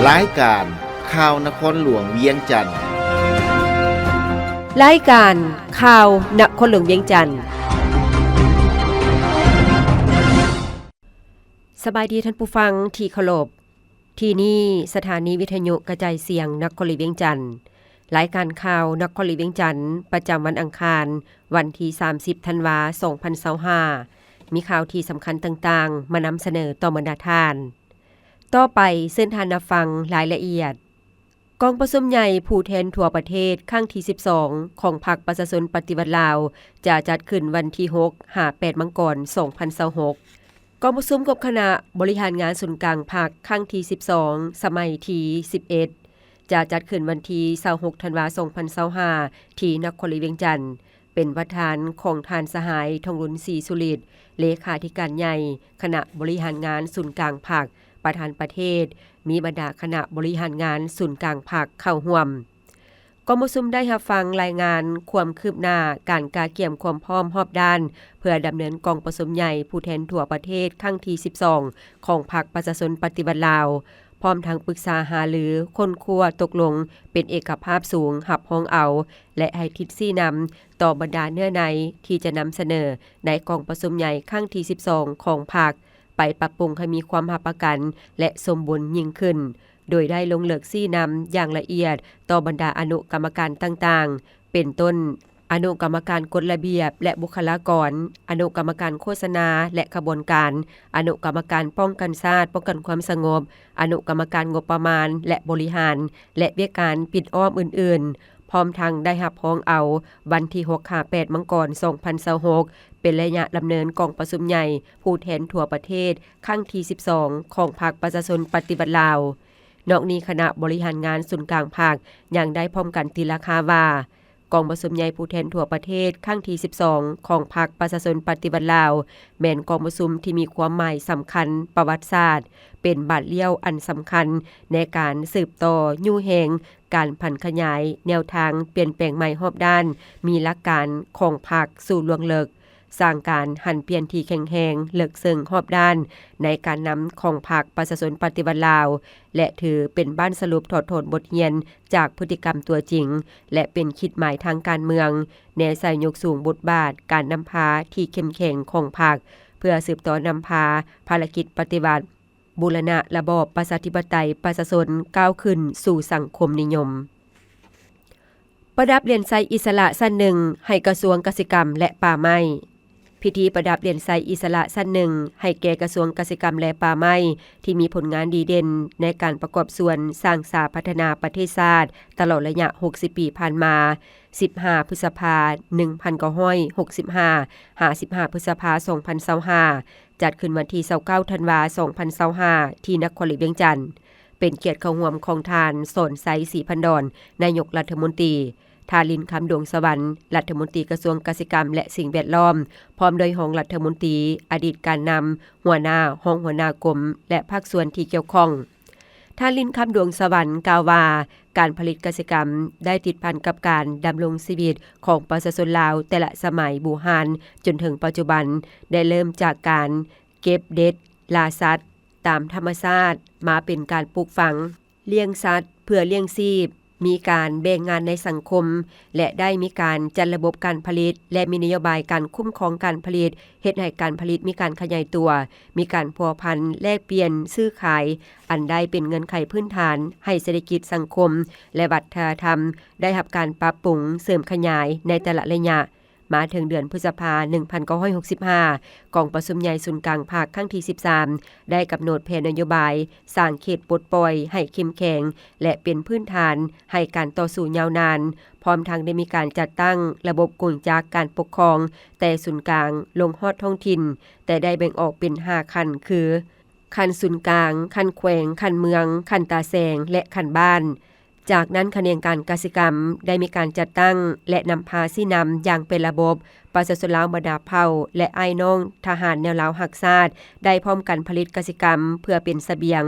ລາຍການຂ່າວນະຄອນຫຼວງວຽງຈັນ. ລາຍການຂ່າວນະຄອນຫຼວງວຽງຈັນ. ສະບາຍດີທ່ານຜູ້ຟັງທີ່ເຄົາລົບ. ທີ່ນີ້ສະຖານີວິທະຍຸກະຈາຍສຽງນະຄອນຫຼວງວຽງຈັນ. ລາຍການຂ່າວນະຄອນຫຼວງວຽງຈັນ ປະຈຳວັນອັງຄານ ວັນທີສາມສິບ ທັນວາ ສອງພັນຊາວຫ້າ ມີຂ່າວທີ່ສຳຄັນຕ່າງໆ ມານຳສະເໜີຕໍ່ບັນດາທ່ານ. ຕໍ່ໄປເຊີນທ່ານຮັບຟັງລາຍລະອຽດ. ກອງປະຊຸມໃຫຍ່ຜູ້ແທນທົ່ວປະເທດຄັ້ງທີສິບສອງ ຂອງພັກປະຊາຊົນປະຕິວັດລາວ ຈະຈັດຂຶ້ນວັນທີຫົກ ຫາ ແປດ ມັງກອນ ສອງພັນຊາວຫົກ. ກອງປະຊຸມຄົບຄະນະບໍລິຫານງານສູນກາງພັກຄັ້ງທີສິບສອງ ສະໄໝທີສິບເອັດ ຈະຈັດຂຶ້ນວັນທີຊາວຫົກ ທັນວາ ສອງພັນຊາວຫ້າ ທີ່ນະຄອນຫຼວງວຽງຈັນ. ເປັນປະທານຂອງທ່ານສະຫາຍ ທອງລຸນ ສີສຸລິດ ເລຂາທິການໃຫຍ່ຄະນະບໍລິຫານງານສູນກາງພັກ, ປະທານປະເທດ, ມີບັນດາຄະນະບໍລິຫານງານສູນກາງພັກເຂົ້າຮ່ວມ. ກອງປະຊຸມໄດ້ຮັບຟັງລາຍງານຄວາມຄືບໜ້າການກະກຽມຄວາມພ້ອມຮອບດ້ານ ເພື່ອດຳເນີນກອງປະຊຸມໃຫຍ່ຜູ້ແທນທົ່ວປະເທດຄັ້ງທີສິບສອງ ຂອງພັກປະຊາຊົນປະຕິວັດລາວ, ພ້ອມທັງປຶກສາຫາລື, ຄົ້ນຄວ້າ, ຕົກລົງເປັນເອກະພາບສູງຮັບຮອງເອົາ ແລະ ໃຫ້ທິດຊີ້ນຳຕໍ່ບັນດາເນື້ອໃນທີ່ຈະນຳສະເໜີໃນກອງປະຊຸມໃຫຍ່ຄັ້ງທີສິບສອງ ຂອງພັກ ໄປປັບປຸງໃຫ້ມີຄວາມຮັບປະກັນ ແລະ ສົມບູນຍິ່ງຂຶ້ນ, ໂດຍໄດ້ລົງເລິກຊີ້ນຳຢ່າງລະອຽດຕໍ່ບັນດາອະນຸກຳມະການຕ່າງໆ ເປັນຕົ້ນ ອະນຸກຳມະການກົດລະບຽບ ແລະ ບຸກຄະລາກອນ, ອະນຸກຳມະການໂຄສະນາ ແລະ ຂະບວນການ, ອະນຸກຳມະການປ້ອງກັນຊາດ, ປ້ອງກັນຄວາມສະຫງົບ, ອະນຸກຳມະການງົບປະມານ ແລະ ບໍລິຫານ ແລະ ວຽກງານປິດອ້ອມອື່ນໆ, ພ້ອມທັງໄດ້ຮັບຮອງເອົາວັນທີຫົກ ຫາ ແປດ ມັງກອນ ສອງພັນຊາວຫົກ ເປັນໄລຍະດຳເນີນກອງປະຊຸມໃຫຍ່ຜູ້ແທນທົ່ວປະເທດຄັ້ງທີສິບສອງ ຂອງພັກປະຊາຊົນປະຕິວັດລາວ. ນອກນີ້ ຄະນະບໍລິຫານງານສູນກາງພັກຍັງໄດ້ພ້ອມກັນຕີລາຄາວ່າ ກອງປະຊຸມໃຫຍ່ຜູ້ແທນທົ່ວປະເທດຄັ້ງທີສິບສອງ ຂອງພັກປະຊາຊົນປະຕິວັດລາວ ແມ່ນກອງປະຊຸມທີ່ມີຄວາມໝາຍສຳຄັນປະຫວັດສາດ, ເປັນບາດລ້ຽວອັນສຳຄັນໃນການສືບຕໍ່ຍູ້ແຮງການຜັນຂະຫຍາຍແນວທາງປ່ຽນແປງໃໝ່ຮອບດ້ານ, ມີຫຼັກການຂອງພັກສູ່ລວງເລິກ, ສ້າງການຫັນປ່ຽນທີ່ແຂງແຮງເລິກເຊິ່ງຮອບດ້ານໃນການນຳຂອງພັກປະຊາຊົນປະຕິວັດລາວ ແລະ ຖືເປັນບາດສະຫຼຸບຖອດຖອນບົດຮຽນຈາກພຶດຕິກຳຕົວຈິງ ແລະ ເປັນຂີດໝາຍທາງການເມືອງ, ແນໃສ່ຍົກສູງບົດບາດການນຳພາທີ່ເຂັ້ມແຂງຂອງພັກ ເພື່ອສືບຕໍ່ນຳພາພາລະກິດປະຕິວັດ ບູລະນະລະບອບປະຊາທິປະໄຕປະຊາຊົນ ກ້າວຂຶ້ນສູ່ສັງຄົມນິຍົມ. ປະດັບຫຼຽນໄຊອິດສະຫຼະຊັ້ນໜຶ່ງໃຫ້ກະຊວງກະສິກຳ ແລະ ປ່າໄມ້. ພິທີປະດັບຫຼຽນໄຊອິດສະຫຼະຊັ້ນໜຶ່ງໃຫ້ແກ່ກະຊວງກະສິກຳ ແລະ ປ່າໄມ້ ທີ່ມີຜົນງານດີເດັ່ນໃນການປະກອບສ່ວນສ້າງສາພັດທະນາປະເທດຊາດ ຕະຫຼອດໄລຍະຫົກສິບປີຜ່ານມາ, ສິບຫ້າ ພຶດສະພາ ໜຶ່ງພັນເກົ້າຮ້ອຍຫົກສິບຫ້າ ຫາ ສິບຫ້າ ພຶດສະພາ ສອງພັນຊາວຫ້າ ຈັດຂຶ້ນວັນທີຊາວເກົ້າ ທັນວາ ສອງພັນຊາວຫ້າ ທີ່ນະຄອນຫຼວງວຽງຈັນ. ເປັນກຽດເຂົ້າຮ່ວມຂອງທ່ານ ສອນໄຊ ສີພັນດອນ ນາຍົກລັດຖະມົນຕີ, ທ່ານ ລິນຄຳ ດວງສະຫວັນ ລັດຖະມົນຕີກະຊວງກະສິກຳ ແລະ ສິ່ງແວດລ້ອມ, ພ້ອມດ້ວຍຮອງລັດຖະມົນຕີ, ອະດີດການນຳ, ຫົວໜ້າ, ຮອງຫົວໜ້າກົມ ແລະ ພາກສ່ວນທີ່ກ່ຽວຂ້ອງ. ທ່ານ ລິນຄຳ ດວງສະຫວັນ ກ່າວວ່າ ການຜະລິດກະສິກຳໄດ້ຕິດພັນກັບການດຳລົງຊີວິດຂອງປະຊາຊົນລາວແຕ່ລະສະໄໝບູຮານຈົນເຖິງປັດຈຸບັນ, ໄດ້ເລີ່ມຈາກການເກັບເດັດລ່າສັດຕາມທຳມະຊາດ ມາເປັນການປູກຝັງ, ລ້ຽງສັດເພື່ອລ້ຽງຊີບ, ມີການແບ່ງງານໃນສັງຄົມ ແລະ ໄດ້ມີການຈັດລະບົບການຜະລິດ ແລະ ມີນະໂຍບາຍການຄຸ້ມຄອງການຜະລິດ, ເຮັດໃຫ້ການຜະລິດມີການຂະຫຍາຍຕົວ, ມີການພົວພັນແລກປ່ຽນຊື້ຂາຍ, ອັນໄດ້ເປັນເງື່ອນໄຂພື້ນຖານໃຫ້ເສດຖະກິດ, ສັງຄົມ ແລະ ວັດທະນະທຳໄດ້ຮັບການປັບປຸງເສີມຂະຫຍາຍໃນແຕ່ລະໄລຍະ. ມາເຖິງເດືອນພຶດສະພາ ໜຶ່ງພັນເກົ້າຮ້ອຍຫົກສິບຫ້າ ກອງປະຊຸມໃຫຍ່ສູນກາງພັກຄັ້ງທີສິບສາມ ໄດ້ກຳນົດແຜນນະໂຍບາຍສ້າງເຂດປົດປ່ອຍໃຫ້ເຂັ້ມແຂງ ແລະ ເປັນພື້ນຖານໃຫ້ການຕໍ່ສູ້ຍາວນານ, ພ້ອມທັງໄດ້ມີການຈັດຕັ້ງລະບົບກົງຈັກການປົກຄອງແຕ່ສູນກາງລົງຮອດທ້ອງຖິ່ນ, ແຕ່ໄດ້ແບ່ງອອກເປັນຫ້າຂັ້ນ ຄື ຂັ້ນສູນກາງ, ຂັ້ນແຂວງ, ຂັ້ນເມືອງ, ຂັ້ນຕາແສງ ແລະ ຂັ້ນບ້ານ. ຈາກນັ້ນ ຂະແໜງການກະສິກຳໄດ້ມີການຈັດຕັ້ງ ແລະ ນຳພາຊີ້ນຳຢ່າງເປັນລະບົບ ປະຊາຊົນລາວບັນດາເຜົ່າ ແລະ ອ້າຍນ້ອງທະຫານແນວລາວຮັກຊາດ ໄດ້ພ້ອມກັນຜະລິດກະສິກຳເພື່ອເປັນສະບຽງ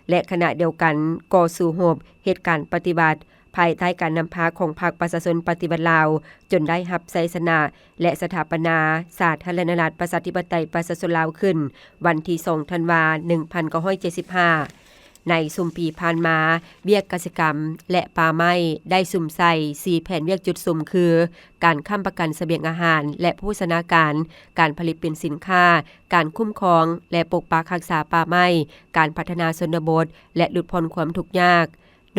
ແລະ ຂະນະດຽວກັນກໍສູ້ຮົບເຮັດການປະຕິວັດ ພາຍໃຕ້ການນຳພາຂອງພັກປະຊາຊົນປະຕິວັດລາວ ຈົນໄດ້ຮັບໄຊຊະນະ ແລະ ສະຖາປະນາສາທາລະນະລັດ ປະຊາທິປະໄຕ ປະຊາຊົນລາວ ຂຶ້ນວັນທີສອງ ທັນວາ ໜຶ່ງພັນເກົ້າຮ້ອຍເຈັດສິບຫ້າ. ໃນຊຸມປີຜ່ານມາ, ວຽກກະສິກຳ ແລະ ປ່າໄມ້ ໄດ້ສຸມໃສ່ສີ່ແຜນວຽກຈຸດສຸມ ຄື ການຄ້ຳປະກັນສະບຽງອາຫານ ແລະ ໂພຊະນາການ, ການຜະລິດເປັນສິນຄ້າ, ການຄຸ້ມຄອງ ແລະ ປົກປັກຮັກສາປ່າໄມ້, ການພັດທະນາຊົນນະບົດ ແລະ ຫຼຸດຜ່ອນຄວາມທຸກຍາກ.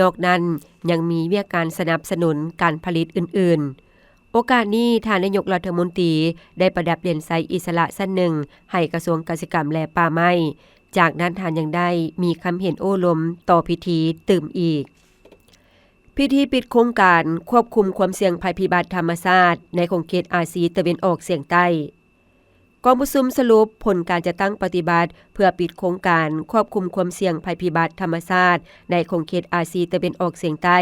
ນອກນັ້ນ, ຍັງມີວຽກການສະໜັບສະໜູນການຜະລິດອື່ນໆ. ໂອກາດນີ້, ທ່ານນາຍົກລັດຖະມົນຕີໄດ້ປະດັບຫຼຽນໄຊອິດສະຫຼະຊັ້ນໜຶ່ງໃຫ້ກະຊວງກະສິກຳ ແລະ ປ່າໄມ້. ຈາກນັ້ນ, ທ່ານຍັງໄດ້ມີຄຳເຫັນໂອ້ລົມຕໍ່ພິທີຕື່ມອີກ. ພິທີປິດໂຄງການຄວບຄຸມຄວາມສ່ຽງໄພພິບັດທຳມະຊາດໃນຂົງເຂດອາຊີຕາເວັນອອກສຽງໃຕ້. ກອງປະຊຸມສະຫຼຸບຜົນການຈັດຕັ້ງປະຕິບັດເພື່ອປິດໂຄງການຄວບຄຸມຄວາມສ່ຽງໄພພິບັດທຳມະຊາດໃນຂົງເຂດອາຊີຕາເວັນອອກສຽງໃຕ້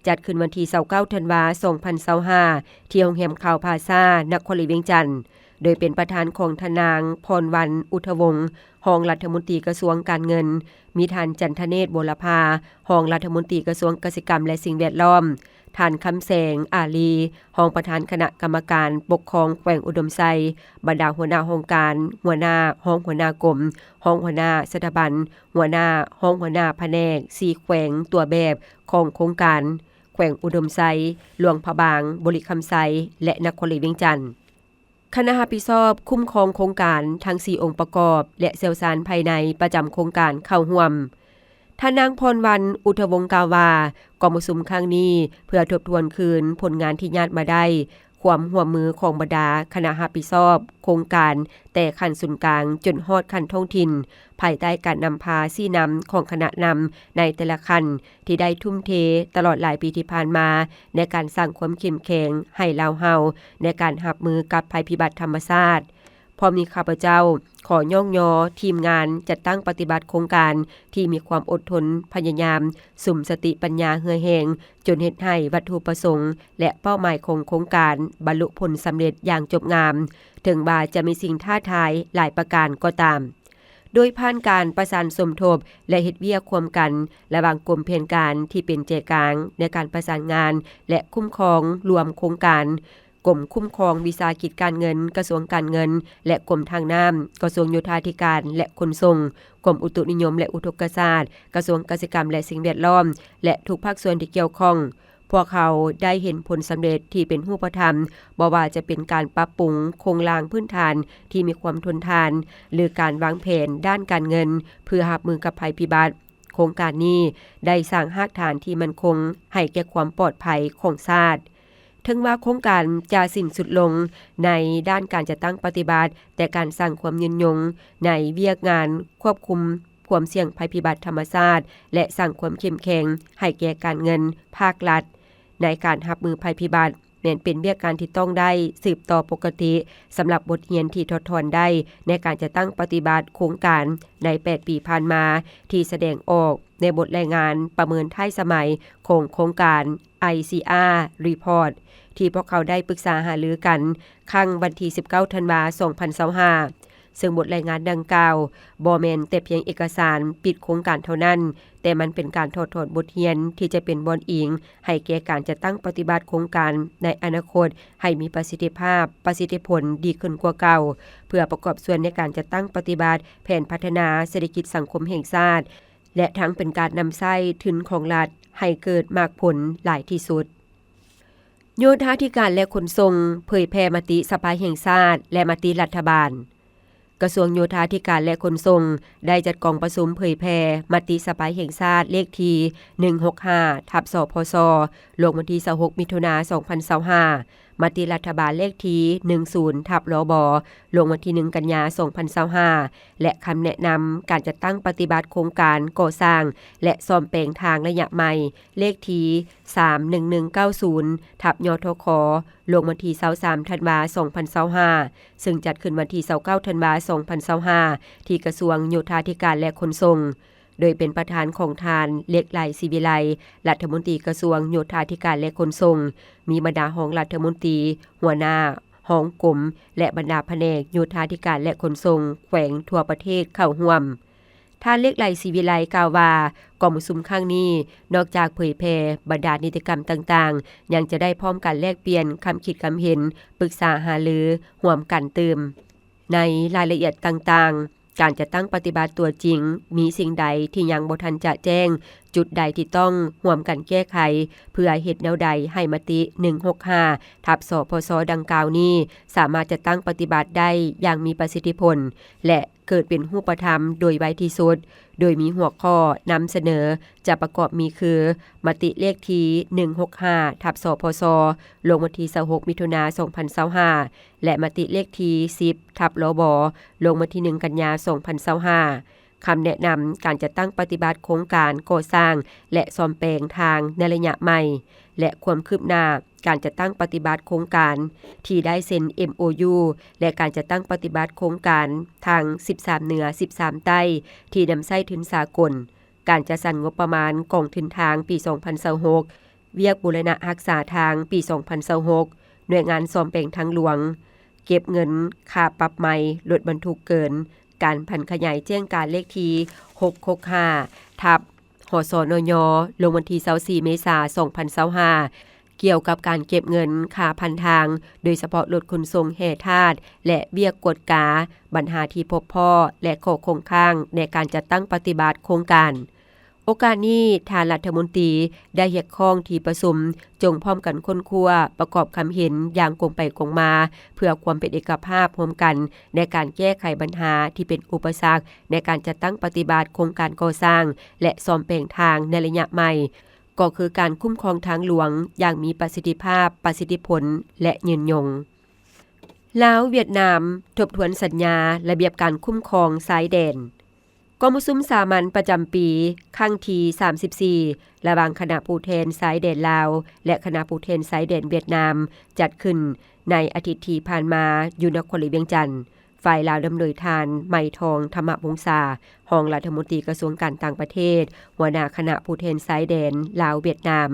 ຈັດຂຶ້ນວັນທີຊາວເກົ້າ ທັນວາ ສອງພັນຊາວຫ້າ ທີ່ໂຮງແຮມຄາວພາຊາ ນະຄອນຫຼວງວຽງຈັນ, ໂດຍເປັນປະທານຂອງທ່ານນາງ ພອນວັນ ອຸດທະວົງ ຮອງລັດຖະມົນຕີກະຊວງການເງິນ, ມີທ່ານ ຈັນທະເນດ ບົວລະພາ ຮອງລັດຖະມົນຕີກະຊວງກະສິກຳ ແລະ ສິ່ງແວດລ້ອມ, ທ່ານ ຄຳແສງ ອາລີ ຮອງປະທານຄະນະກຳມະການປົກຄອງແຂວງອຸດົມໄຊ, ບັນດາຫົວໜ້າຫ້ອງການ, ຫົວໜ້າ, ຮອງຫົວໜ້າກົມ, ຮອງຫົວໜ້າສະຖາບັນ, ຫົວໜ້າ, ຮອງຫົວໜ້າພະແນກສີ່ແຂວງຕົວແບບຂອງໂຄງການ, ແຂວງອຸດົມໄຊ, ຫຼວງພະບາງ, ບໍລິຄຳໄຊ ແລະ ນະຄອນຫຼວງວຽງຈັນ. ຄະນະຮັບຜິດຊອບຄຸ້ມຄອງໂຄງການທັງສີ່ອົງປະກອບ ແລະ ຊ່ຽວຊານພາຍໃນປະຈຳໂຄງການເຂົ້າຮ່ວມ. ທ່ານນາງ ພອນວັນ ອຸດທະວົງ ກ່າວວ່າ, ກອງປະຊຸມຄັ້ງນີ້ເພື່ອທົບທວນຄືນຜົນງານທີ່ຍາດມາໄດ້, ຄວາມຮ່ວມມືຂອງບັນດາຄະນະຮັບຜິດຊອບໂຄງການແຕ່ຂັ້ນສູນກາງຈົນຮອດຂັ້ນທ້ອງຖິ່ນ, ພາຍໃຕ້ການນຳພາຊີ້ນຳຂອງຄະນະນຳໃນແຕ່ລະຂັ້ນ ທີ່ໄດ້ທຸ່ມເທຕະຫຼອດຫຼາຍປີທີ່ຜ່ານມາ ໃນການສ້າງຄວາມເຂັ້ມແຂງໃຫ້ລາວເຮົາໃນການຮັບມືກັບໄພພິບັດທຳມະຊາດ. ພ້ອມນີ້ ຂ້າພະເຈົ້າຂໍຍ້ອງຍໍທີມງານຈັດຕັ້ງປະຕິບັດໂຄງການທີ່ມີຄວາມອົດທົນ, ພະຍາຍາມ, ສຸມສະຕິປັນຍາເຫື່ອແຮງ, ຈົນເຮັດໃຫ້ວັດຖຸປະສົງ ແລະ ເປົ້າໝາຍຂອງໂຄງການບັນລຸຜົນສຳເລັດຢ່າງຈົບງາມ, ເຖິງວ່າຈະມີສິ່ງທ້າທາຍຫຼາຍປະການກໍຕາມ. ໂດຍຜ່ານການປະສານສົມທົບ ແລະ ເຮັດວຽກຮ່ວມກັນລະຫວ່າງກົມແຜນການທີ່ເປັນໃຈກາງໃນການປະສານງານ ແລະ ຄຸ້ມຄອງລວມໂຄງການ, ກົມຄຸ້ມຄອງວິສາຫະກິດການເງິນ, ກະຊວງການເງິນ ແລະ ກົມທາງນ້ຳ, ກະຊວງໂຍທາທິການ ແລະ ຂົນສົ່ງ, ກົມອຸຕຸນິຍົມ ແລະ ອຸທົກກະສາດ, ກະຊວງກະສິກຳ ແລະ ສິ່ງແວດລ້ອມ ແລະ ທຸກພາກສ່ວນທີ່ກ່ຽວຂ້ອງ. ພວກເຮົາໄດ້ເຫັນຜົນສຳເລັດທີ່ເປັນຮູບປະທຳ, ບໍ່ວ່າຈະເປັນການປັບປຸງໂຄງລ່າງພື້ນຖານທີ່ມີຄວາມທົນທານ ຫຼື ການວາງແຜນດ້ານການເງິນເພື່ອຮັບມືກັບໄພພິບັດ. ໂຄງການນີ້ໄດ້ສ້າງຮາກຖານທີ່ໝັ້ນຄົງໃຫ້ແກ່ຄວາມປອດໄພຂອງຊາດ. ເຖິງວ່າໂຄງການຈະສິ້ນສຸດລົງໃນດ້ານການຈັດຕັ້ງປະຕິບັດ, ແຕ່ການສ້າງຄວາມຍືນຍົງໃນວຽກງານຄວບຄຸມຄວາມສ່ຽງໄພພິບັດທຳມະຊາດ ແລະ ສ້າງຄວາມເຂັ້ມແຂງໃຫ້ແກ່ການເງິນພາກລັດ ໃນການຮັບມືໄພພິບັດ ແມ່ນເປັນວຽກງານທີ່ຕ້ອງໄດ້ສືບຕໍ່ປົກກະຕິ. ສຳລັບບົດຮຽນທີ່ຖອດຖອນໄດ້ໃນການຈັດຕັ້ງປະຕິບັດໂຄງການໃນແປດປີຜ່ານມາ ທີ່ສະແດງອອກໃນບົດລາຍງານປະເມີນທ້າຍສະໄໝຂອງໂຄງການ ໄອຊີອາ ຣີພອດ ທີ່ພວກເຂົາໄດ້ປຶກສາຫາລືກັນຄັ້ງວັນທີສິບເກົ້າ ທັນວາ ສອງພັນຊາວຫ້າ ເຊິ່ງບົດລາຍງານດັ່ງກ່າວບໍ່ແມ່ນແຕ່ພຽງເອກະສານປິດໂຄງການເທົ່ານັ້ນ, ແຕ່ມັນເປັນການຖອດຖອນບົດຮຽນທີ່ຈະເປັນບ່ອນອີງໃຫ້ແກ່ການຈັດຕັ້ງປະຕິບັດໂຄງການໃນອະນາຄົດໃຫ້ມີປະສິດທິພາບ, ປະສິດທິຜົນດີຂຶ້ນກວ່າເກົ່າ, ເພື່ອປະກອບສ່ວນໃນການຈັດຕັ້ງປະຕິບັດແຜນພັດທະນາເສດຖະກິດສັງຄົມແຫ່ງຊາດ ແລະ ທັງເປັນການນຳໃຊ້ທຶນຂອງລັດໃຫ້ເກີດໝາກຜົນຫຼາຍທີ່ສຸດ. ໂຍທາທິການ ແລະ ຂົນສົ່ງ ເຜີຍແຜ່ມະຕິສະພາແຫ່ງຊາດ ແລະ ມະຕິລັດຖະບານ. ກະຊວງໂຍທາທິການ ແລະ ຂົນສົ່ງ ໄດ້ຈັດກອງປະຊຸມເຜີຍແຜ່ມະຕິສະພາແຫ່ງຊາດເລກທີ ໜຶ່ງຫົກຫ້າ ທັບ ສພຊ ລົງວັນທີ ຊາວຫົກ ມິຖຸນາ ສອງພັນຊາວຫ້າ, ມະຕິລັດຖະບານເລກທີ ໜຶ່ງສູນ ທັບ ລບ ລົງວັນທີ ໜຶ່ງ ກັນຍາ ສອງພັນຊາວຫ້າ ແລະ ຄຳແນະນຳການຈັດຕັ້ງປະຕິບັດໂຄງການກໍ່ສ້າງ ແລະ ສ້ອມແປງທາງໄລຍະໃໝ່ ເລກທີ ສາມໜຶ່ງໜຶ່ງເກົ້າສູນ ທັບ ຍທຂ ລົງວັນທີ ຊາວສາມ ທັນວາ ສອງພັນຊາວຫ້າ ເຊິ່ງຈັດຂຶ້ນວັນທີ ຊາວເກົ້າ ທັນວາ ສອງພັນຊາວຫ້າ ທີ່ກະຊວງໂຍທາທິການ ແລະ ຂົນສົ່ງ ໂດຍເປັນປະທານຂອງທ່ານ ເລັກໄລ ສີວິໄລ ລັດຖະມົນຕີກະຊວງໂຍທາທິການ ແລະ ຂົນສົ່ງ, ມີບັນດາຮອງລັດຖະມົນຕີ, ຫົວໜ້າ, ຮອງກົມ ແລະ ບັນດາພະແນກໂຍທາທິການ ແລະ ຂົນສົ່ງແຂວງທົ່ວປະເທດເຂົ້າຮ່ວມ. ທ່ານ ເລັກໄລ ສີວິໄລ ກ່າວວ່າ ກອງປະຊຸມຄັ້ງນີ້ ນອກຈາກເຜີຍແຜ່ບັນດານິຕິກຳຕ່າງໆ, ຍັງຈະໄດ້ພ້ອມກັນແລກປ່ຽນຄຳຄິດຄຳເຫັນ, ປຶກສາຫາລືຮ່ວມກັນຕື່ມ ໃນລາຍລະອຽດຕ່າງໆ. ການຈັດຕັ້ງປະຕິບັດຕົວຈິງ ມີສິ່ງໃດທີ່ຍັງບໍ່ທັນຈະແຈ້ງ, ຈຸດໃດທີ່ຕ້ອງຮ່ວມກັນແກ້ໄຂ ເພື່ອເຮັດແນວໃດໃຫ້ມະຕິ ໜຶ່ງຫົກຫ້າ ທັບ ສພຊ ດັ່ງກ່າວນີ້ ສາມາດຈັດຕັ້ງປະຕິບັດໄດ້ຢ່າງມີປະສິດທິຜົນ ແລະ ເກີດເປັນຮູບປະທຳໂດຍໄວທີ່ສຸດ, ໂດຍມີຫົວຂໍ້ນຳສະເໜີຈະປະກອບມີຄື ມະຕິເລກທີ ໜຶ່ງຫົກຫ້າ ທັບ ສພຊ ລົງວັນທີ ຊາວຫົກ ມິຖຸນາ ສອງພັນຊາວຫ້າ ແລະ ມະຕິເລກທີ ສິບ ທັບ ລບ ລົງວັນທີ ໜຶ່ງ ກັນຍາ ສອງພັນຊາວຫ້າ. ຄຳແນະນຳການຈັດຕັ້ງປະຕິບັດໂຄງການກໍ່ສ້າງ ແລະ ສ້ອມແປງທາງໃນໄລຍະໃໝ່ ແລະ ຄວາມຄືບໜ້າການຈັດຕັ້ງປະຕິບັດໂຄງການທີ່ໄດ້ເຊັນ ເອັມໂອຢູ ແລະ ການຈັດຕັ້ງປະຕິບັດໂຄງການທາງ ສິບສາມ ເໜືອ ສິບສາມ ໃຕ້ ທີ່ນຳໃຊ້ທຶນສາກົນ, ການຈັດສັນງົບປະມານກອງທຶນທາງປີ ສອງພັນຊາວຫົກ, ວຽກບູລະນະຮັກສາທາງປີ ສອງພັນຊາວຫົກ, ໜ່ວຍງານສ້ອມແປງທາງຫຼວງ, ເກັບເງິນຄ່າປັບໃໝ່ລົດບັນທຸກເກີນ, ການຜັນຂະຫຍາຍແຈ້ງການເລກທີ ຫົກຫົກຫ້າ ທັບ ຫສນຍ ລົງວັນທີ ຊາວສີ່ ເມສາ ສອງພັນຊາວຫ້າ ກ່ຽວກັບການເກັບເງິນຄ່າຜ່ານທາງ, ໂດຍສະເພາະລົດຂົນສົ່ງແຮ່ທາດ ແລະ ວຽກກວດກາບັນຫາທີ່ພົບພໍ້ ແລະ ຂໍ້ຄົງຄ້າງໃນການຈັດຕັ້ງປະຕິບັດໂຄງການ. ໂອກາດນີ້ ທ່ານລັດຖະມົນຕີໄດ້ຮຽກຮ້ອງທີ່ປະຊຸມຈົ່ງພ້ອມກັນຄົ້ນຄວ້າປະກອບຄຳເຫັນຢ່າງກົງໄປກົງມາ ເພື່ອຄວາມເປັນເອກະພາບຮ່ວມກັນໃນການແກ້ໄຂບັນຫາທີ່ເປັນອຸປະສັກໃນການຈັດຕັ້ງປະຕິບັດໂຄງການກໍ່ສ້າງ ແລະ ສ້ອມແປງທາງໃນໄລຍະໃໝ່, ກໍຄືການຄຸ້ມຄອງທາງຫຼວງຢ່າງມີປະສິດທິພາບ, ປະສິດທິຜົນ ແລະ ຍືນຍົງ. ລາວ-ຫວຽດນາມ ທົບທວນສັນຍາລະບຽບການຄຸ້ມຄອງຊາຍແດນ. ກອງປະຊຸມສາມັນປະຈຳປີຄັ້ງທີ ສາມສິບສີ່ ລະຫວ່າງຄະນະຜູ້ແທນຊາຍແດນລາວ ແລະ ຄະນະຜູ້ແທນຊາຍແດນຫວຽດນາມ ຈັດຂຶ້ນໃນອາທິດທີ່ຜ່ານມາຢູ່ນະຄອນຫຼວງວຽງຈັນ. ຝ່າຍລາວນຳໂດຍທ່ານ ໄມທອງ ທຳມະວົງສາ ຮອງລັດຖະມົນຕີກະຊວງການຕ່າງປະເທດ, ຫົວໜ້າຄະນະຜູ້ແທນຊາຍແດນລາວ-ຫວຽດນາມ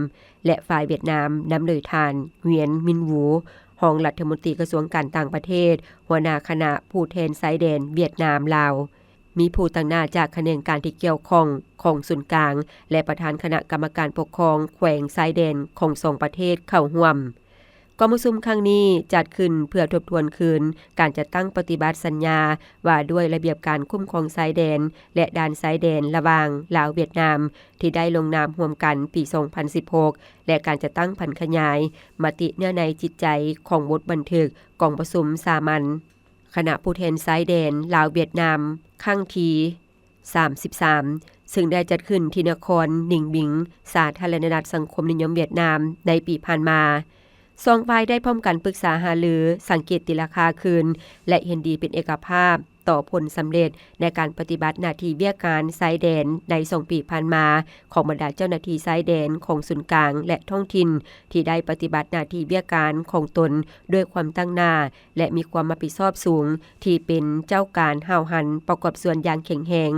ແລະ ຝ່າຍຫວຽດນາມນຳໂດຍທ່ານ ຫວຽນ ມິນຫວູ ຮອງລັດຖະມົນຕີກະຊວງການຕ່າງປະເທດ, ຫົວໜ້າຄະນະຜູ້ແທນຊາຍແດນຫວຽດນາມ-ລາວ. ມີຜູ້ຕາງໜ້າຈາກຂະແໜງການທີ່ກ່ຽວຂ້ອງຂອງສູນກາງ ແລະ ປະທານຄະນະກຳມະການປົກຄອງແຂວງຊາຍແດນຂອງສອງປະເທດເຂົ້າຮ່ວມ. ກອງປະຊຸມຄັ້ງນີ້ຈັດຂຶ້ນເພື່ອທົບທວນຄືນການຈັດຕັ້ງປະຕິບັດສັນຍາວ່າດ້ວຍລະບຽບການຄຸ້ມຄອງຊາຍແດນ ແລະ ດ່ານຊາຍແດນລະຫວ່າງລາວ-ຫວຽດນາມ ທີ່ໄດ້ລົງນາມຮ່ວມກັນປີສອງພັນສິບຫົກ ແລະ ການຈັດຕັ້ງຜັນຂະຫຍາຍມະຕິເນື້ອໃນຈິດໃຈຂອງບົດບັນທຶກກອງປະຊຸມສາມັນ ຄະນະຜູ້ແທນຊາຍແດນລາວ-ຫວຽດນາມ ຄັ້ງທີ ສາມສິບສາມ ເຊິ່ງໄດ້ຈັດຂຶ້ນທີ່ນະຄອນໜິງບິງ ສາທາລະນະລັດສັງຄົມນິຍົມຫວຽດນາມ ໃນປີຜ່ານມາ. ສອງຝ່າຍໄດ້ພ້ອມກັນປຶກສາຫາລື, ສັງເກດຕີລາຄາຄືນ ແລະ ເຫັນດີເປັນເອກະພາບຕໍ່ຜົນສຳເລັດໃນການປະຕິບັດໜ້າທີ່ວຽກງານຊາຍແດນໃນສອງປີຜ່ານມາຂອງບັນດາເຈົ້າໜ້າທີ່ຊາຍແດນຂອງສູນກາງ ແລະ ທ້ອງຖິ່ນ ທີ່ໄດ້ປະຕິບັດໜ້າທີ່ວຽກງານຂອງຕົນດ້ວຍຄວາມຕັ້ງໜ້າ ແລະ ມີຄວາມຮັບຜິດຊອບສູງ ທີ່ເປັນເຈົ້າການຫ້າວຫັນປະກອບສ່ວນຢ່າງແຂງແຮງ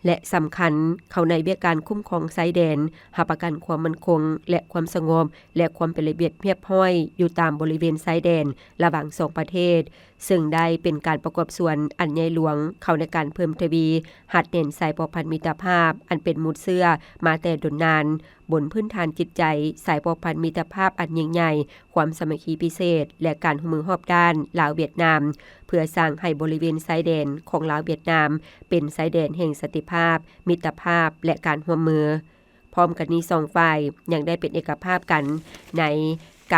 ແລະ ສຳຄັນເຂົ້າໃນວຽກການຄຸ້ມຄອງຊາຍແດນ, ຮັບປະກັນຄວາມໝັ້ນຄົງ ແລະ ຄວາມສະຫງົບ ແລະ ຄວາມເປັນລະບຽບຮຽບຮ້ອຍຢູ່ຕາມບໍລິເວນຊາຍແດນລະຫວ່າງສອງປະເທດ, ເຊິ່ງໄດ້ເປັນການປະກອບສ່ວນອັນໃຫຍ່ຫຼວງເຂົ້າໃນການເພີ່ມທະວີຮັດແໜ້ນສາຍພົວພັນມິດຕະພາບອັນເປັນມູນເຊື້ອມາແຕ່ດົນນານ. ບົນພື້ນຖານຈິດໃຈ, ສາຍພົວພັນມິດຕະພາບອັນຍິ່ງໃຫຍ່, ຄວາມສາມັກຄີພິເສດ ແລະ ການຮ່ວມມືຮອບດ້ານລາວ-ຫວຽດນາມ ເພື່ອສ້າງໃຫ້ບໍລິເວນຊາຍແດນຂອງລາວ-ຫວຽດນາມ ເປັນຊາຍແດນແຫ່ງສັນຕິພາບ, ມິດຕະພາບ ແລະ ການຮ່ວມມື. ພ້ອມກັນນີ້, ສອງຝ່າຍຍັງໄດ້ເປັນເອກະພາບກັນໃນ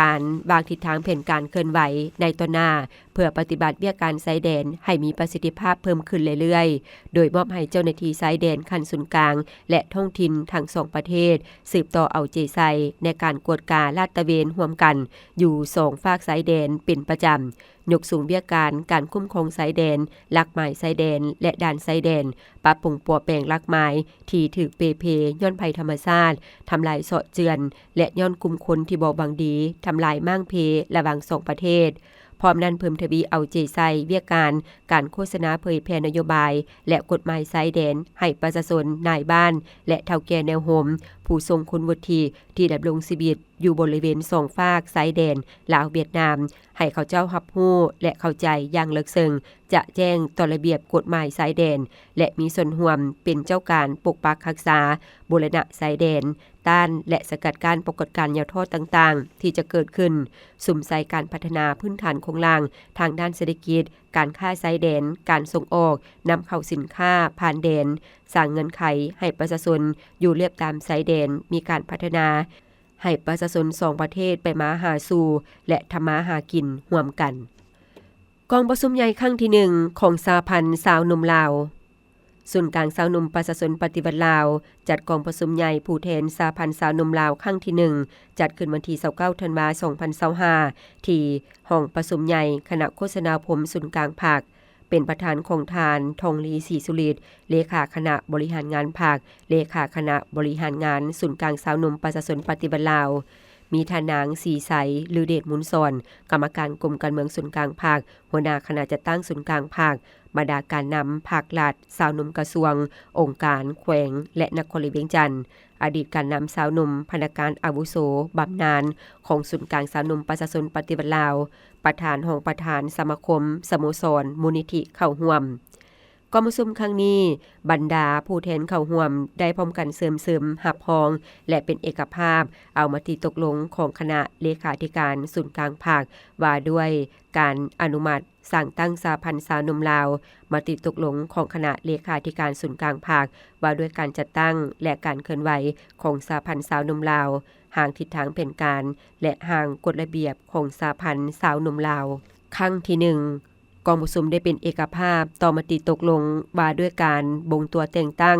ການວາງທິດທາງແຜນການເຄື່ອນໄຫວໃນຕໍ່ໜ້າ ເພື່ອປະຕິບັດວຽກການຊາຍແດນໃຫ້ມີປະສິດທິພາບເພີ່ມຂຶ້ນເລື້ອຍໆ, ໂດຍມອບໃຫ້ເຈົ້າໜ້າທີ່ຊາຍແດນຂັ້ນສູນກາງ ແລະ ທ້ອງຖິ່ນທັງສອງປະເທດ ສືບຕໍ່ເອົາໃຈໃສ່ໃນການກວດກາລາດຕະເວນຮ່ວມກັນຢູ່ສອງຟາກຊາຍແດນເປັນປະຈຳ, ຍົກສູງວຽກການການຄຸ້ມຄອງຊາຍແດນ, ຫຼັກໝາຍຊາຍແດນ ແລະ ດ່ານຊາຍແດນ, ປັບປຸງປົວແປງຫຼັກໝາຍທີ່ຖືກເປ່ເພຍ້ອນໄພທຳມະຊາດ, ທຳລາຍເຊາະເຈື່ອນ ແລະ ຍ້ອນກຸ່ມຄົນທີ່ບໍ່ຫວັງດີ ທຳລາຍມ້າງເພລະຫວ່າງສອງປະເທດ. ພ້ອມນັ້ນເພີ່ມທະວີເອົາໃຈໃສ່ວຽກການ ການໂຄສະນາເຜີຍແຜ່ນະໂຍບາຍ ແລະ ກົດໝາຍຊາຍແດນ ໃຫ້ປະຊາຊົນ, ນາຍບ້ານ ແລະ ເຖົ້າແກ່ແນວໂຮມ, ຜູ້ຊົງຄຸນວຸດທິທີ່ດຳລົງຊີວິດຢູ່ບໍລິເວນສອງຟາກຊາຍແດນລາວ-ຫວຽດນາມ ໃຫ້ເຂົາເຈົ້າຮັບຮູ້ ແລະ ເຂົ້າໃຈຢ່າງເລິກເຊິ່ງ ຈະແຈ້ງຕໍ່ລະບຽບກົດໝາຍຊາຍແດນ ແລະ ມີສ່ວນຮ່ວມເປັນເຈົ້າການປົກປັກຮັກສາ, ບູລະນະຊາຍແດນ, ຕ້ານ ແລະ ສະກັດກັ້ນປາກົດການຫຍໍ້ທໍ້ຕ່າງໆທີ່ຈະເກີດຂຶ້ນ, ສຸມໃສ່ການພັດທະນາພື້ນຖານໂຄງລ່າງທາງດ້ານເສດຖະກິດ, ການຄ້າຊາຍແດນ, ການສົ່ງອອກ, ນຳເຂົ້າສິນຄ້າຜ່ານແດນ, ສ້າງເງື່ອນໄຂໃຫ້ປະຊາຊົນຢູ່ລຽບຕາມຊາຍແດນ ມີການພັດທະນາ ໃຫ້ປະຊາຊົນສອງປະເທດໄປມາຫາສູ່ ແລະ ທຳມາຫາກິນຮ່ວມກັນ. ກອງປະຊຸມໃຫຍ່ຄັ້ງທີໜຶ່ງຂອງສະຫະພັນຊາວໜຸ່ມລາວ. ສູນກາງຊາວໜຸ່ມປະຊາຊົນປະຕິວັດລາວ ຈັດກອງປະຊຸມໃຫຍ່ຜູ້ແທນສະຫະພັນຊາວໜຸ່ມລາວຄັ້ງທີໜຶ່ງ ຈັດຂຶ້ນວັນທີຊາວເກົ້າ ທັນວາ ສອງພັນຊາວຫ້າ ທີ່ຫ້ອງປະຊຸມໃຫຍ່ຄະນະໂຄສະນາອົບຮົມສູນກາງພັກ ເປັນປະທານຂອງທ່ານ ທອງລີ ສີສຸລິດ ເລຂາຄະນະບໍລິຫານງານພັກ, ເລຂາຄະນະບໍລິຫານງານສູນກາງຊາວໜຸ່ມປະຊາຊົນປະຕິວັດລາວ, ມີທ່ານນາງ ສີໄຊ ລືເດດມູນສອນ ກຳມະການກົມການເມືອງສູນກາງພັກ, ຫົວໜ້າຄະນະຈັດຕັ້ງສູນກາງພັກ, ບັນດາການນຳພັກລັດ, ຊາວໜຸ່ມກະຊວງ, ອົງການ, ແຂວງ ແລະ ນະຄອນຫຼວງວຽງຈັນ, ອະດີດການນຳຊາວໜຸ່ມ, ພະນັກງານອາວຸໂສບຳນານຂອງສູນກາງຊາວໜຸ່ມປະຊາຊົນປະຕິວັດລາວ, ປະທານ, ຮອງປະທານສະມາຄົມ, ສະໂມສອນ, ມູນນິທິເຂົ້າຮ່ວມ. ກອງປະຊຸມຄັ້ງນີ້, ບັນດາຜູ້ແທນເຂົ້າຮ່ວມໄດ້ພ້ອມກັນເຊື່ອມຊຶມ, ຮັບຮອງ ແລະ ເປັນເອກະພາບເອົາມະຕິຕົກລົງຂອງຄະນະເລຂາທິການສູນກາງພັກ ວ່າດ້ວຍການອະນຸມັດສ້າງຕັ້ງສະຫະພັນຊາວໜຸ່ມລາວ, ມະຕິຕົກລົງຂອງຄະນະເລຂາທິການສູນກາງພັກ ວ່າດ້ວຍການຈັດຕັ້ງ ແລະ ການເຄື່ອນໄຫວຂອງສະຫະພັນຊາວໜຸ່ມລາວ, ຮ່າງທິດທາງແຜນການ ແລະ ຮ່າງກົດລະບຽບຂອງສະຫະພັນຊາວໜຸ່ມລາວ ຄັ້ງທີໜຶ່ງ. ກອງປະຊຸມໄດ້ເປັນເອກະພາບຕໍ່ມະຕິຕົກລົງວ່າດ້ວຍການບົ່ງຕົວແຕ່ງຕັ້ງ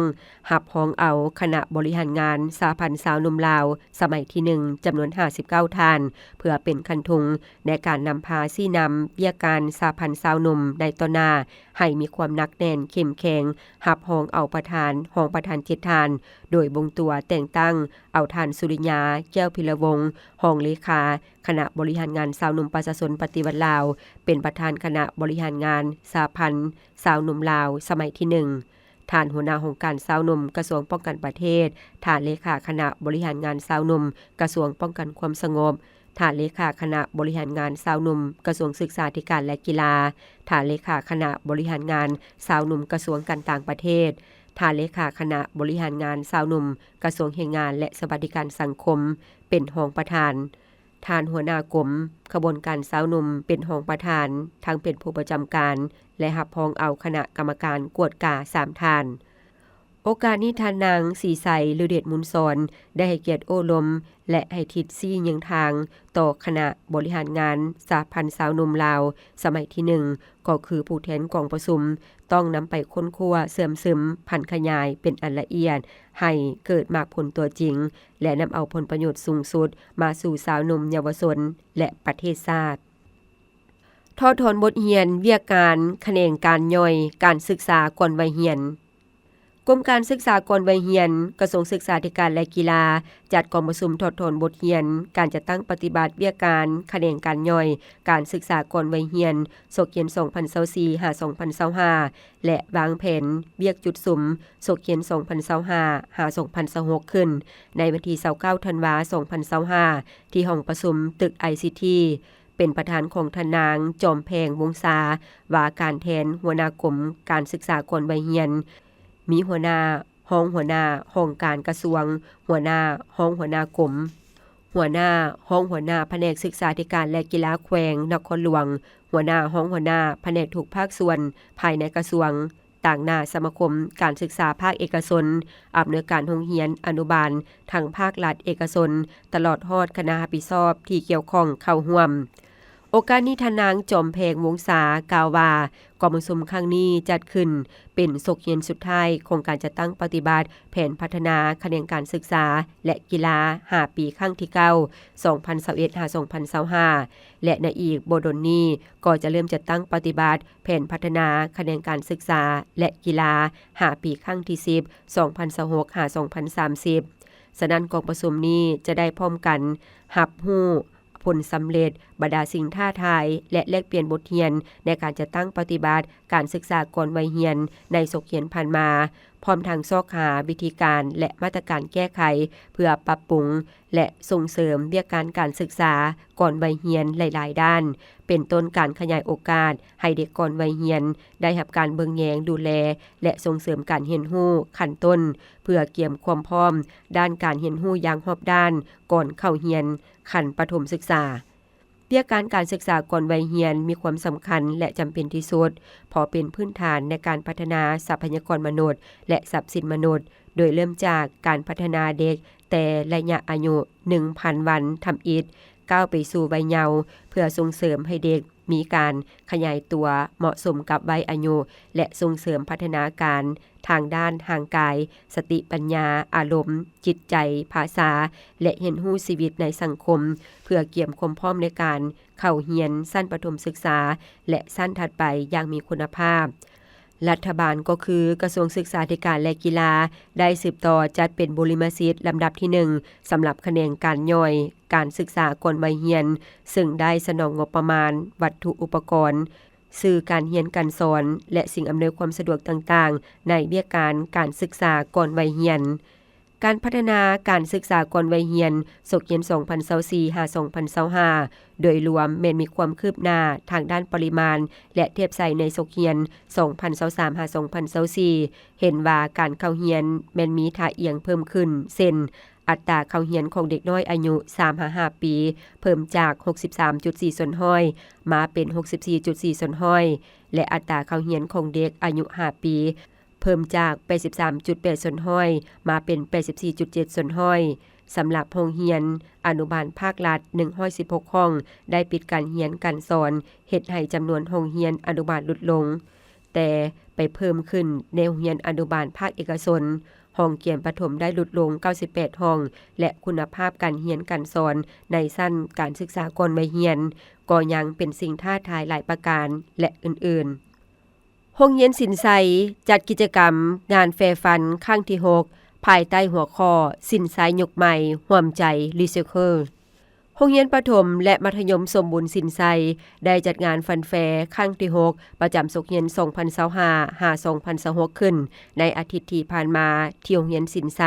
ຮັບຮອງເອົາຄະນະບໍລິຫານງານສະຫະພັນຊາວໜຸ່ມລາວສະໄໝທີໜຶ່ງ ຈຳນວນຫ້າສິບເກົ້າທ່ານ ເພື່ອເປັນຄັນທຸງໃນການນຳພາຊີ້ນຳວຽກການສະຫະພັນຊາວໜຸ່ມໃນຕໍ່ໜ້າ ໃຫ້ມີຄວາມໜັກແໜ້ນເຂັ້ມແຂງ, ຮັບຮອງເອົາປະທານ, ຮອງປະທານເຈັດທ່ານ, ໂດຍບົ່ງຕົວແຕ່ງຕັ້ງເອົາທ່ານ ສຸລິຍາ ແກ້ວພິລະວົງ ຮອງເລຂາ ຄະນະບໍລິຫານງານຊາວໜຸ່ມປະຊາຊົນປະຕິວັດລາວ ເປັນປະທານຄະນະບໍລິຫານງານສະຫະພັນຊາວໜຸ່ມລາວສະໄໝທີໜຶ່ງ, ທ່ານຫົວໜ້າຫ້ອງການຊາວໜຸ່ມກະຊວງປ້ອງກັນປະເທດ, ທ່ານເລຂາຄະນະບໍລິຫານງານຊາວໜຸ່ມກະຊວງປ້ອງກັນຄວາມສະຫງົບ, ທ່ານເລຂາຄະນະບໍລິຫານງານຊາວໜຸ່ມກະຊວງສຶກສາທິການ ແລະ ກິລາ, ທ່ານເລຂາຄະນະບໍລິຫານງານຊາວໜຸ່ມກະຊວງການຕ່າງປະເທດ, ທ່ານເລຂາຄະນະບໍລິຫານງານຊາວໜຸ່ມກະຊວງແຮງງານ ແລະ ສະຫວັດດີການສັງຄົມ ເປັນຮອງປະທານ. ທ່ານຫົວໜ້າກົມຂະບວນການຊາວໜຸ່ມເປັນຮອງປະທານ, ທັງເປັນຜູ້ປະຈຳການ ແລະ ຮັບຮອງເອົາຄະນະກຳມະການກວດກາສາມທ່ານ. ໂອກາດນີ້ທ່ານນາງ ສີໄຊ ລືເດດມູນສອນ ໄດ້ໃຫ້ກຽດໂອ້ລົມ ແລະ ໃຫ້ທິດຊີ້ແນວທາງຕໍ່ຄະນະບໍລິຫານງານສະຫະພັນຊາວໜຸ່ມລາວສະໄໝທີໜຶ່ງ ກໍຄືຜູ້ແທນກອງປະຊຸມ ຕ້ອງນຳໄປຄົ້ນຄວ້າເຊື່ອມຊຶມຜັນຂະຫຍາຍເປັນອັນລະອຽດ ໃຫ້ເກີດໝາກຜົນຕົວຈິງ ແລະ ນຳເອົາຜົນປະໂຫຍດສູງສຸດມາສູ່ຊາວໜຸ່ມເຍົາວະຊົນ ແລະ ປະເທດຊາດ. ຖອດຖອນບົດຮຽນວຽກການຂະແໜງການຍ່ອຍການສຶກສາກ່ອນໄວຮຽນ. ກົມການສຶກສາກ່ອນໄວຮຽນ ກະຊວງສຶກສາທິການ ແລະ ກິລາ ຈັດກອງປະຊຸມຖອດຖອນບົດຮຽນການຈັດຕັ້ງປະຕິບັດວຽກການຂະແໜງການຍ່ອຍການສຶກສາກ່ອນໄວຮຽນ ສົກຮຽນສອງພັນຊາວສີ່ ຫາ ສອງພັນຊາວຫ້າ ແລະ ວາງແຜນວຽກຈຸດສຸມສົກຮຽນສອງພັນຊາວຫ້າ ຫາ ສອງພັນຊາວຫົກ ຂຶ້ນໃນວັນທີຊາວເກົ້າ ທັນວາ ສອງພັນຊາວຫ້າ ທີ່ຫ້ອງປະຊຸມຕຶກ ໄອຊີທີ ເປັນປະທານຂອງທ່ານນາງ ຈອມແພງ ວົງສາ ວ່າການແທນຫົວໜ້າກົມການສຶກສາກ່ອນໄວຮຽນ, ມີຫົວໜ້າ, ຮອງຫົວໜ້າຫ້ອງການກະຊວງ, ຫົວໜ້າ, ຮອງຫົວໜ້າກົມ, ຫົວໜ້າ, ຮອງຫົວໜ້າພະແນກສຶກສາທິການ ແລະ ກິລາແຂວງນະຄອນຫຼວງ, ຫົວໜ້າ, ຮອງຫົວໜ້າພະແນກທຸກພາກສ່ວນພາຍໃນກະຊວງ, ຕາງໜ້າສະມາຄົມການສຶກສາພາກເອກະຊົນ, ອຳນວຍການໂຮງຮຽນອະນຸບານ ທັງພາກລັດເອກະຊົນ, ຕະຫຼອດຮອດຄະນະຮັບຜິດຊອບທີ່ກ່ຽວຂ້ອງເຂົ້າຮ່ວມ. ໂອກາດນີ້ທ່ານນາງ ຈອມແພງ ວົງສາ ກ່າວວ່າ ກອງປະຊຸມຄັ້ງນີ້ຈັດຂຶ້ນເປັນສົກຮຽນສຸດທ້າຍຂອງການຈັດຕັ້ງປະຕິບັດແຜນພັດທະນາຂະແໜງການສຶກສາ ແລະ ກິລາ ຫ້າປີ ຄັ້ງທີເກົ້າ ສອງພັນຊາວເອັດ ຫາ ສອງພັນຊາວຫ້າ ແລະ ໃນອີກບໍ່ດົນນີ້ກໍຈະເລີ່ມຈັດຕັ້ງປະຕິບັດແຜນພັດທະນາຂະແໜງການສຶກສາ ແລະ ກິລາ ຫ້າປີ ຄັ້ງທີສິບ ສອງພັນຊາວຫົກ ຫາ ສອງພັນສາມສິບ. ສະນັ້ນ ກອງປະຊຸມນີ້ຈະໄດ້ພ້ອມກັນຮັບຮູ້ ຜົນສຳເລັດ, ບັນດາສິ່ງທ້າທາຍ ແລະ ແລກປ່ຽນບົດຮຽນໃນການຈັດຕັ້ງປະຕິບັດການສຶກສາກ່ອນໄວຮຽນໃນສົກຮຽນຜ່ານມາ, ພ້ອມທັງຊອກຫາວິທີການ ແລະ ມາດຕະການແກ້ໄຂ ເພື່ອປັບປຸງ ແລະ ສົ່ງເສີມວຽກການການສຶກສາກ່ອນໄວຮຽນຫຼາຍໆດ້ານ, ເປັນຕົ້ນການຂະຫຍາຍໂອກາດໃຫ້ເດັກກ່ອນໄວຮຽນໄດ້ຮັບການເບິ່ງແຍງດູແລ ແລະ ສົ່ງເສີມການຮຽນຮູ້ຂັ້ນຕົ້ນ ເພື່ອກຽມຄວາມພ້ອມດ້ານການຮຽນຮູ້ຢ່າງຮອບດ້ານກ່ອນເຂົ້າຮຽນ ຂັ້ນປະຖົມສຶກສາ. ວຽກງານການສຶກສາກ່ອນໄວຮຽນມີຄວາມສຳຄັນ ແລະ ຈຳເປັນທີ່ສຸດ ເພາະເປັນພື້ນຖານໃນການພັດທະນາຊັບພະຍາກອນມະນຸດ ແລະ ຊັບສິນມະນຸດ, ໂດຍເລີ່ມຈາກການພັດທະນາເດັກແຕ່ໄລຍະອາຍຸ ໜຶ່ງພັນ ວັນທຳອິດ ກ້າວໄປສູ່ໄວເຍົາ ເພື່ອສົ່ງເສີມໃຫ້ເດັກມີການຂະຫຍາຍຕົວເໝາະສົມກັບໄວອາຍຸ ແລະ ສົ່ງເສີມພັດທະນາການທາງດ້ານຮ່າງກາຍ, ສະຕິປັນຍາ, ອາລົມ, ຈິດໃຈ, ພາສາ ແລະ ຮຽນຮູ້ຊີວິດໃນສັງຄົມ ເພື່ອກຽມຄວາມພ້ອມໃນການເຂົ້າຮຽນຊັ້ນປະຖົມສຶກສາ ແລະ ຊັ້ນຖັດໄປຢ່າງມີຄຸນນະພາບ. ລັດຖະບານກໍຄືກະຊວງສຶກສາທິການ ແລະ ກິລາ ໄດ້ສືບຕໍ່ຈັດເປັນບຸລິມະສິດລຳດັບທີໜຶ່ງ ສຳລັບຂະແໜງການຍ່ອຍການສຶກສາກ່ອນໄວຮຽນ, ເຊິ່ງໄດ້ສະໜອງງົບປະມານ, ວັດຖຸອຸປະກອນ, ສື່ການຮຽນການສອນ ແລະ ສິ່ງອຳນວຍຄວາມສະດວກຕ່າງໆ ໃນວຽກງານການສຶກສາກ່ອນໄວຮຽນ. ການພັດທະນາການສຶກສາກ່ອນໄວຮຽນ ສົກຮຽນສອງພັນຊາວສີ່ ຫາ ສອງພັນຊາວຫ້າ ໂດຍລວມແມ່ນມີຄວາມຄືບໜ້າທາງດ້ານປະລິມານ ແລະ ທຽບໃສ່ໃນສົກຮຽນສອງພັນຊາວສາມ ຫາ ສອງພັນຊາວສີ່ ເຫັນວ່າການເຂົ້າຮຽນແມ່ນມີທ່າອ່ຽງເພີ່ມຂຶ້ນ ເຊັ່ນ ອັດຕາເຂົ້າຮຽນຂອງເດັກນ້ອຍອາຍຸສາມຫາຫ້າປີ ເພີ່ມຈາກຫົກສິບສາມຈຸດສີ່ສ່ວນຮ້ອຍ ມາເປັນຫົກສິບສີ່ຈຸດສີ່ສ່ວນຮ້ອຍ ແລະ ອັດຕາເຂົ້າຮຽນຂອງເດັກອາຍຸຫ້າປີ ເພີ່ມຈາກແປດສິບສາມຈຸດແປດສ່ວນຮ້ອຍ ມາເປັນແປດສິບສີ່ຈຸດເຈັດສ່ວນຮ້ອຍ. ສຳລັບໂຮງຮຽນອະນຸບານພາກລັດ ໜຶ່ງຮ້ອຍສິບຫົກຫ້ອງ ໄດ້ປິດການຮຽນການສອນ ເຮັດໃຫ້ຈຳນວນໂຮງຮຽນອະນຸບານຫຼຸດລົງ, ແຕ່ໄປເພີ່ມຂຶ້ນໃນໂຮງຮຽນອະນຸບານພາກເອກະຊົນ. ຫ້ອງກຽນປະຖົມໄດ້ຫຼຸດລົງເກົ້າສິບແປດຫ້ອງ ແລະ ຄຸນນະພາບການຮຽນການສອນໃນຊັ້ນການສຶກສາກ່ອນໄວຮຽນ ກໍຍັງເປັນສິ່ງທ້າທາຍຫຼາຍປະການ ແລະ ອື່ນໆ. ໂຮງຮຽນສິນໄຊ ຈັດກິດຈະກຳງານແຟຟັນຄັ້ງທີຫົກ ພາຍໃຕ້ຫົວຂໍ້ ສິນໄຊຍຸກໃໝ່ ຮ່ວມໃຈຣີໄຊເຄິລ. ໂຮງຮຽນປະຖົມ ແລະ ມັດທະຍົມສົມບູນສິນໄຊ ໄດ້ຈັດງານຟັນແຟຄັ້ງທີຫົກ ປະຈຳສົກຮຽນສອງພັນຊາວຫ້າ ຫາ ສອງພັນຊາວຫົກ ຂຶ້ນໃນອາທິດທີ່ຜ່ານມາ ທີ່ໂຮງຮຽນສິນໄຊ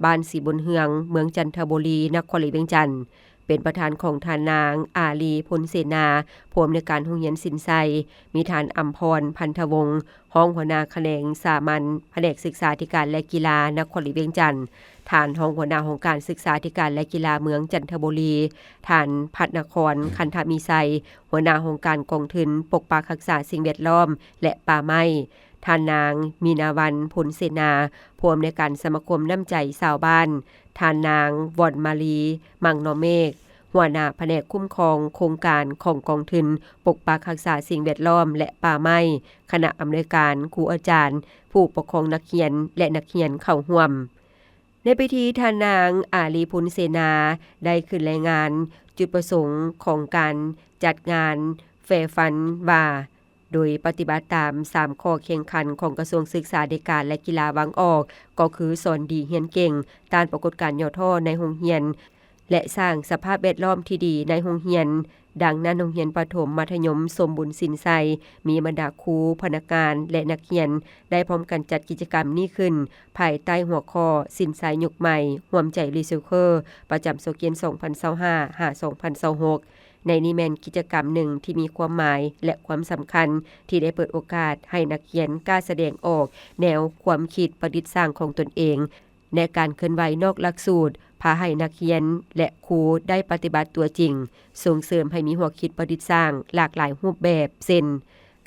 ບ້ານສີບຸນເຮືອງ ເມືອງຈັນທະບູລີ ນະຄອນຫຼວງວຽງຈັນ. ເປັນປະທານຂອງທ່ານນາງ ອາລີ ພົນເສນາ ຜູ້ອຳນວຍການໂຮງຮຽນສິນໄຊ, ມີທ່ານ ອຳພອນ ພັນທະວົງ ຮອງຫົວໜ້າຂະແໜງສາມັນ ພະແນກສຶກສາທິການ ແລະ ກິລາ ນະຄອນຫຼວງວຽງຈັນ, ທ່ານຮອງຫົວໜ້າຫ້ອງການສຶກສາທິການ ແລະ ກິລາເມືອງຈັນທະບູລີ, ທ່ານ ພັດນະຄອນ ຄັນທະມີໄຊ ຫົວໜ້າຫ້ອງການກອງທຶນປົກປັກຮັກສາສິ່ງແວດລ້ອມ ແລະ ປ່າໄມ້, ທ່ານນາງ ມີນາວັນ ພົນເສນາ ຜູ້ອຳນວຍການສະມາຄົມນ້ຳໃຈຊາວບ້ານ, ທ່ານນາງ ວອນມາລີ ມັງນໍເມກ ຫົວໜ້າພະແນກຄຸ້ມຄອງໂຄງການຂອງກອງທຶນປົກປັກຮັກສາສິ່ງແວດລ້ອມ ແລະ ປ່າໄມ້, ຄະນະອຳນວຍການ, ຄູອາຈານ, ຜູ້ປົກຄອງນັກຮຽນ ແລະ ນັກຮຽນເຂົ້າຮ່ວມ. ໃນພິທີ, ທ່ານນາງ ອາລີ ພົນເສນາ ໄດ້ຂຶ້ນລາຍງານຈຸດປະສົງຂອງການຈັດງານແຟຟັນວ່າ ໂດຍປະຕິບັດຕາມສາມຂໍ້ແຂ່ງຂັນຂອງກະຊວງສຶກສາທິການ ແລະ ກິລາວາງອອກ ກໍຄື ສອນດີຮຽນເກັ່ງ, ຕ້ານປາກົດການຫຍໍ້ທໍ້ໃນໂຮງຮຽນ ແລະ ສ້າງສະພາບແວດລ້ອມທີ່ດີໃນໂຮງຮຽນ. ດັ່ງນັ້ນ, ໂຮງຮຽນປະຖົມມັດທະຍົມສົມບູນສິນໄຊ ມີບັນດາຄູ, ພະນັກງານ ແລະ ນັກຮຽນ ໄດ້ພ້ອມກັນຈັດກິດຈະກຳນີ້ຂຶ້ນ ພາຍໃຕ້ຫົວຂໍ້ ສິນໄຊຍຸກໃໝ່ ຮ່ວມໃຈຣີໄຊເຄິລ ປະຈຳສົກຮຽນສອງພັນຊາວຫ້າ ຫາ ສອງພັນຊາວຫົກ. ໃນນີ້ແມ່ນກິດຈະກຳໜຶ່ງທີ່ມີຄວາມໝາຍ ແລະ ຄວາມສຳຄັນ ທີ່ໄດ້ເປີດໂອກາດໃຫ້ນັກຮຽນກ້າສະແດງອອກແນວຄວາມຄິດປະດິດສ້າງຂອງຕົນເອງ ໃນການເຄື່ອນໄຫວນອກຫຼັກສູດ, ພາໃຫ້ນັກຮຽນ ແລະ ຄູໄດ້ປະຕິບັດຕົວຈິງ, ສົ່ງເສີມໃຫ້ມີຫົວຄິດປະດິດສ້າງຫຼາກຫຼາຍຮູບແບບ ເຊັ່ນ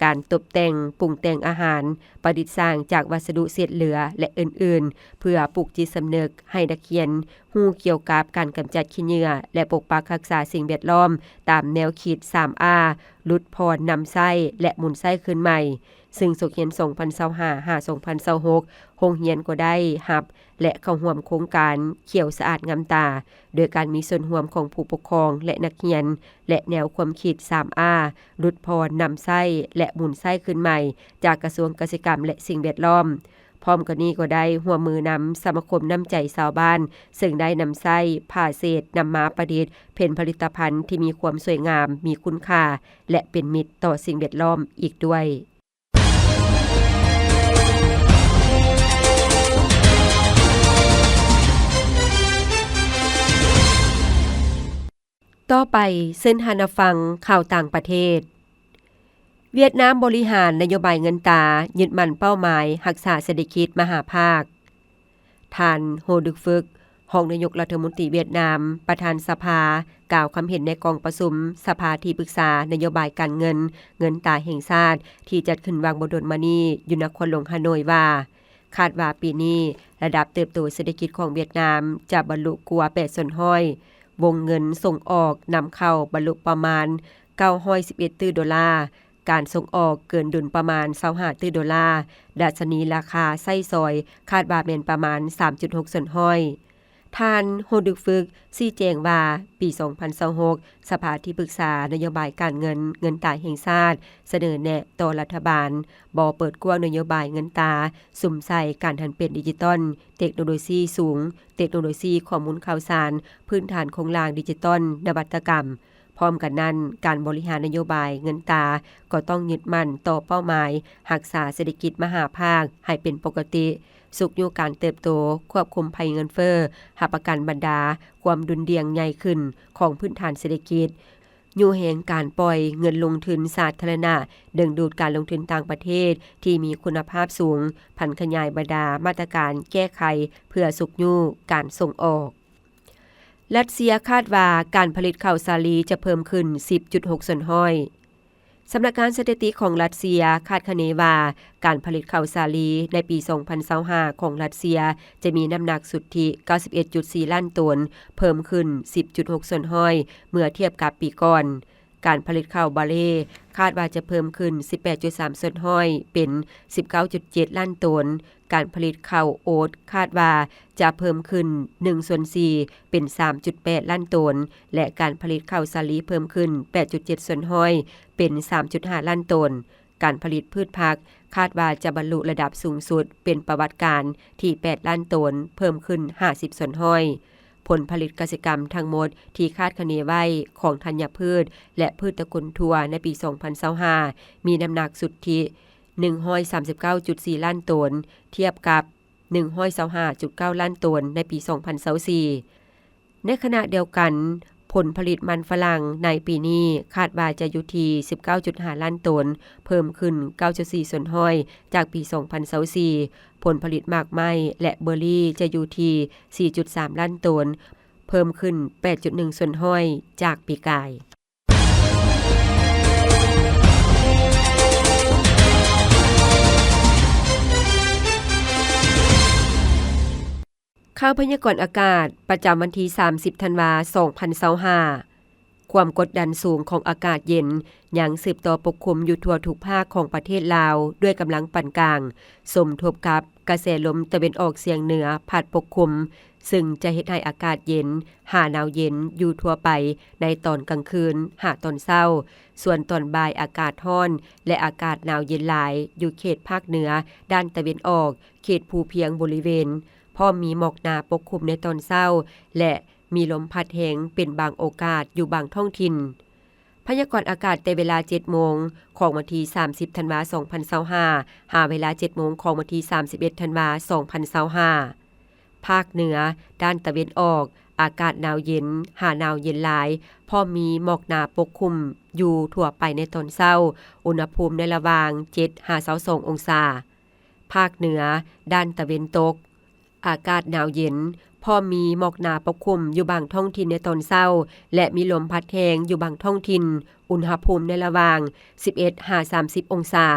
ການຕົບແຕ່ງ, ປຸງແຕ່ງອາຫານ, ປະດິດສ້າງຈາກວັດສະດຸເສດເຫຼືອ ແລະ ອື່ນໆ ເພື່ອປູກຈິດສຳນຶກໃຫ້ນັກຮຽນຮູ້ກ່ຽວກັບການກຳຈັດຂີ້ເຫຍື້ອ ແລະ ປົກປັກຮັກສາສິ່ງແວດລ້ອມ ຕາມແນວຄິດ ສາມ R ຫຼຸດຜ່ອນ, ນຳໃຊ້ ແລະ ໝູນໃຊ້ຄືນໃໝ່. ຊຶ່ງສົກຮຽນສອງພັນຊາວຫ້າ ຫາ ສອງພັນຊາວຫົກ ໂຮງຮຽນກໍໄດ້ຮັບ ແລະ ເຂົ້າຮ່ວມໂຄງການຂຽວສະອາດງາມຕາ ໂດຍການມີສ່ວນຮ່ວມຂອງຜູ້ປົກຄອງ ແລະ ນັກຮຽນ ແລະ ແນວຄວາມຄິດ ສາມ R ຫຼຸດຜ່ອນ, ນຳໃຊ້ ແລະ ໝູນໃຊ້ຄືນໃໝ່ ຈາກກະຊວງກະສິກຳ ແລະ ສິ່ງແວດລ້ອມ. ພ້ອມກັນນີ້ກໍໄດ້ຮ່ວມມືນຳສະມາຄົມນ້ຳໃຈຊາວບ້ານ, ເຊິ່ງໄດ້ນຳໃຊ້ຜ້າເສດນຳມາປະດິດເປັນຜະລິດຕະພັນທີ່ມີຄວາມສວຍງາມ, ມີຄຸນຄ່າ ແລະ ເປັນມິດຕໍ່ສິ່ງແວດລ້ອມອີກດ້ວຍ. ຕໍ່ໄປ, ເຊີນທ່ານຮັບຟັງຂ່າວຕ່າງປະເທດ. ຫວຽດນາມບໍລິຫານນະໂຍບາຍເງິນຕາ, ຍຶດໝັ້ນເປົ້າໝາຍຮັກສາເສດຖະກິດມະຫາພາກ. ທ່ານ ໂຮດຶກຟຶກ ຮອງນາຍົກລັດຖະມົນຕີຫວຽດນາມ, ປະທານສະພາ, ກ່າວຄຳເຫັນໃນກອງປະຊຸມສະພາທີ່ປຶກສານະໂຍບາຍການເງິນ, ເງິນຕາແຫ່ງຊາດ ທີ່ຈັດຂຶ້ນຫວ່າງບໍ່ດົນມານີ້ຢູ່ນະຄອນຫຼວງຮາໂນຍວ່າ, ຄາດວ່າປີນີ້ລະດັບເຕີບໂຕເສດຖະກິດຂອງຫວຽດນາມຈະບັນລຸກວ່າແປດສ່ວນຮ້ອຍ, ວົງເງິນສົ່ງອອກນຳເຂົ້າບັນລຸປະມານເກົ້າຮ້ອຍສິບເອັດຕື້ໂດລາ, ການສົ່ງອອກເກີນດຸນປະມານຊາວຫ້າຕື້ໂດລາ, ດັດຊະນີລາຄາໃຊ້ສອຍຄາດວ່າແມ່ນປະມານສາມຈຸດຫົກສ່ວນຮ້ອຍ. ທ່ານ ໂຮດຶກຟຶກ ຊີ້ແຈງວ່າ, ປີສອງພັນຊາວຫົກ ສະພາທີ່ປຶກສານະໂຍບາຍການເງິນ, ເງິນຕາແຫ່ງຊາດ ສະເໜີແນະຕໍ່ລັດຖະບານ ບໍ່ເປີດກວ້າງນະໂຍບາຍເງິນຕາ, ສຸມໃສ່ການຫັນປ່ຽນດິຈິຕອນ, ເຕັກໂນໂລຊີສູງ, ເຕັກໂນໂລຊີຂໍ້ມູນຂ່າວສານ, ພື້ນຖານໂຄງລ່າງດິຈິຕອນ, ນະວັດຕະກຳ. ພ້ອມກັນນັ້ນ, ການບໍລິຫານນະໂຍບາຍເງິນຕາກໍຕ້ອງຍຶດໝັ້ນຕໍ່ເປົ້າໝາຍຮັກສາເສດຖະກິດມະຫາພາກໃຫ້ເປັນປົກກະຕິ, ຊຸກຍູ້ການເຕີບໂຕ, ຄວບຄຸມໄພເງິນເຟີ້, ຮັບປະກັນບັນດາຄວາມດຸນດ່ຽງໃຫຍ່ຂຶ້ນຂອງພື້ນຖານເສດຖະກິດ, ຍູ້ແຮງການປ່ອຍເງິນລົງທຶນສາທາລະນະ, ດຶງດູດການລົງທຶນຕ່າງປະເທດທີ່ມີຄຸນນະພາບສູງ, ຜັນຂະຫຍາຍບັນດາມາດຕະການແກ້ໄຂເພື່ອຊຸກຍູ້ການສົ່ງອອກ. ຣັດເຊຍຄາດວ່າການຜະລິດເຂົ້າສາລີຈະເພີ່ມຂຶ້ນສິບຈຸດຫົກສ່ວນຮ້ອຍ. ສຳນັກງານສະຖິຕິຂອງຣັດເຊຍຄາດຄະເນວ່າ ການຜະລິດເຂົ້າສາລີໃນປີສອງພັນຊາວຫ້າຂອງຣັດເຊຍຈະມີນ້ຳໜັກສຸດທິເກົ້າສິບເອັດຈຸດສີ່ລ້ານໂຕນ, ເພີ່ມຂຶ້ນສິບຈຸດຫົກສ່ວນຮ້ອຍເມື່ອທຽບກັບປີກ່ອນ. ການຜະລິດເຂົ້າບາເລຄາດວ່າຈະເພີ່ມຂຶ້ນສິບແປດຈຸດສາມສ່ວນຮ້ອຍ ເປັນສິບເກົ້າຈຸດເຈັດລ້ານໂຕນ, ການຜະລິດເຂົ້າໂອດຄາດວ່າຈະເພີ່ມຂຶ້ນໜຶ່ງສ່ວນສີ່ ເປັນສາມຈຸດແປດລ້ານໂຕນ ແລະ ການຜະລິດເຂົ້າສາລີເພີ່ມຂຶ້ນແປດຈຸດເຈັດສ່ວນຮ້ອຍ ເປັນສາມຈຸດຫ້າລ້ານໂຕນ. ການຜະລິດພືດຜັກຄາດວ່າຈະບັນລຸລະດັບສູງສຸດເປັນປະຫວັດການທີ່ແປດລ້ານໂຕນ, ເພີ່ມຂຶ້ນຫ້າສິບສ່ວນຮ້ອຍ. ຜົນຜະລິດກະສິກຳທັງໝົດທີ່ຄາດຄະເນໄວ້ຂອງທັນຍະພືດ ແລະ ພືດຕະກຸນຖົ່ວໃນປີສອງພັນຊາວຫ້າ ມີນ້ຳໜັກສຸດທິໜຶ່ງຮ້ອຍສາມສິບເກົ້າຈຸດສີ່ລ້ານໂຕນ, ທຽບກັບໜຶ່ງຮ້ອຍຊາວຫ້າຈຸດເກົ້າລ້ານໂຕນໃນປີສອງພັນຊາວສີ່. ໃນຂະນະດຽວກັນ, ຜົນຜະລິດມັນຝຣັ່ງໃນປີນີ້ຄາດວ່າຈະຢູ່ທີ່ສິບເກົ້າຈຸດຫ້າລ້ານໂຕນ, ເພີ່ມຂຶ້ນເກົ້າຈຸດສີ່ສ່ວນຮ້ອຍຈາກປີສອງພັນຊາວສີ່. ຜົນຜະລິດໝາກໄມ້ ແລະ ເບີຣີຈະຢູ່ທີ່ສີ່ຈຸດສາມລ້ານໂຕນ, ເພີ່ມຂຶ້ນແປດຈຸດໜຶ່ງສ່ວນຮ້ອຍຈາກປີກາຍ. ຂ່າວພະຍາກອນອາກາດປະຈຳວັນທີສາມສິບທັນວາ ສອງພັນຊາວຫ້າ. ຄວາມກົດດັນສູງຂອງອາກາດເຢັນຍັງສືບຕໍ່ປົກຄຸມຢູ່ທົ່ວທຸກພາກຂອງປະເທດລາວ ດ້ວຍກຳລັງປານກາງ, ສົມທົບກັບກະແສລົມຕາເວັນອອກສຽງເໜືອພັດປົກຄຸມ, ເຊິ່ງຈະເຮັດໃຫ້ອາກາດເຢັນຫາໜາວເຢັນຢູ່ທົ່ວໄປໃນຕອນກາງຄືນຫາຕອນເຊົ້າ. ສ່ວນຕອນບ່າຍອາກາດຮ້ອນ ແລະ ອາກາດໜາວເຢັນຫຼາຍຢູ່ເຂດພາກເໜືອດ້ານຕາເວັນອອກ, ເຂດພູພຽງບໍລິເວນ, ພ້ອມມີໝອກໜາປົກຄຸມໃນຕອນເຊົ້າ ແລະ ມີລົມພັດແຮງເປັນບາງໂອກາດຢູ່ບາງທ້ອງຖິ່ນ. ພະຍາກອນອາກາດແຕ່ເວລາເຈັດໂມງຂອງວັນທີສາມສິບທັນວາ ສອງພັນຊາວຫ້າ ຫາເວລາເຈັດໂມງຂອງວັນທີສາມສິບເອັດທັນວາ ສອງພັນຊາວຫ້າ. ພາກເໜືອດ້ານຕາເວັນອອກ, ອາກາດໜາວເຢັນຫາໜາວເຢັນຫຼາຍ, ພ້ອມມີໝອກໜາປົກຄຸມຢູ່ທົ່ວໄປໃນຕອນເຊົ້າ, ອຸນຫະພູມໃນລະຫວ່າງເຈັດຫາຊາວສອງອົງສາ. ພາກເໜືອດ້ານຕາເວັນຕົກ, ອາກາດໜາວເຢັນ, ພ້ອມມີໝອກໜາປົກຄຸມຢູ່ບາງທ້ອງຖິ່ນໃນຕອນເຊົ້າ ແລະ ມີລົມພັດແຮງຢູ່ບາງທ້ອງຖິ່ນ, ອຸນຫະພູມໃນລະຫວ່າງສິບເອັດຫາສາມສິບອົງສາ.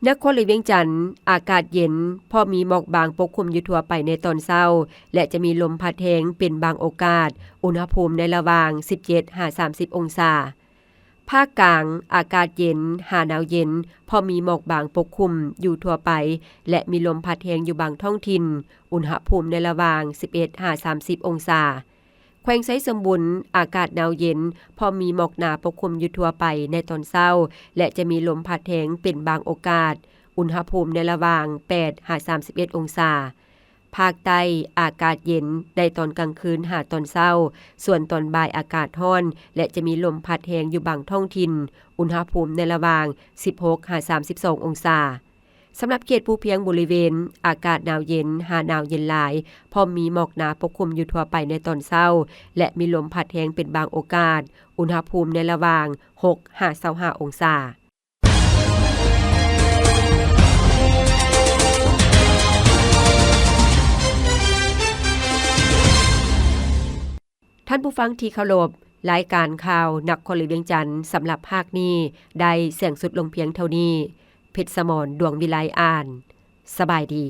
ນະຄອນຫຼວງວຽງຈັນ, ອາກາດເຢັນ, ພ້ອມມີໝອກບາງປົກຄຸມຢູ່ທົ່ວໄປໃນຕອນເຊົ້າ ແລະ ຈະມີລົມພັດແຮງເປັນບາງໂອກາດ, ອຸນຫະພູມໃນລະຫວ່າງສິບເຈັດຫາສາມສິບອົງສາ. ພາກກາງ, ອາກາດເຢັນຫາໜາວເຢັນ, ພໍມີໝອກບາງປົກຄຸມຢູ່ທົ່ວໄປ ແລະ ມີລົມພັດແຮງຢູ່ບາງທ້ອງຖິ່ນ, ອຸນຫະພູມໃນລະຫວ່າງສິບເອັດຫາສາມສິບອົງສາ. ແຂວງໄຊສົມບູນ, ອາກາດໜາວເຢັນ, ພໍມີໝອກໜາປົກຄຸມຢູ່ທົ່ວໄປໃນຕອນເຊົ້າ ແລະ ຈະມີລົມພັດແຮງເປັນບາງໂອກາດ, ອຸນຫະພູມໃນລະຫວ່າງແປດຫາສາມສິບເອັດອົງສາ. ພາກໃຕ້, ອາກາດເຢັນໃນຕອນກາງຄືນຫາຕອນເຊົ້າ, ສ່ວນຕອນບ່າຍອາກາດຮ້ອນ ແລະ ຈະມີລົມພັດແຮງຢູ່ບາງທ້ອງຖິ່ນ, ອຸນຫະພູມໃນລະຫວ່າງສິບຫົກຫາສາມສິບສອງອົງສາ. ສຳລັບເຂດພູພຽງບໍລິເວນ, ອາກາດໜາວເຢັນຫາໜາວເຢັນຫຼາຍ, ພ້ອມມີໝອກໜາປົກຄຸມຢູ່ທົ່ວໄປໃນຕອນເຊົ້າ ແລະ ມີລົມພັດແຮງເປັນບາງໂອກາດ, ອຸນຫະພູມໃນລະຫວ່າງຫົກຫາຊາວຫ້າອົງສາ. ທ່ານຜູ້ຟັງທີ່ເຄົາລົບ, ລາຍການຂ່າວນະຄອນຫຼວງວຽງຈັນສຳລັບພາກນີ້ໄດ້ສິ້ນສຸດລົງພຽງເທົ່ານີ້. ເພັດສະໝອນ ດວງວິໄລ ອ່ານ. ສະບາຍດີ.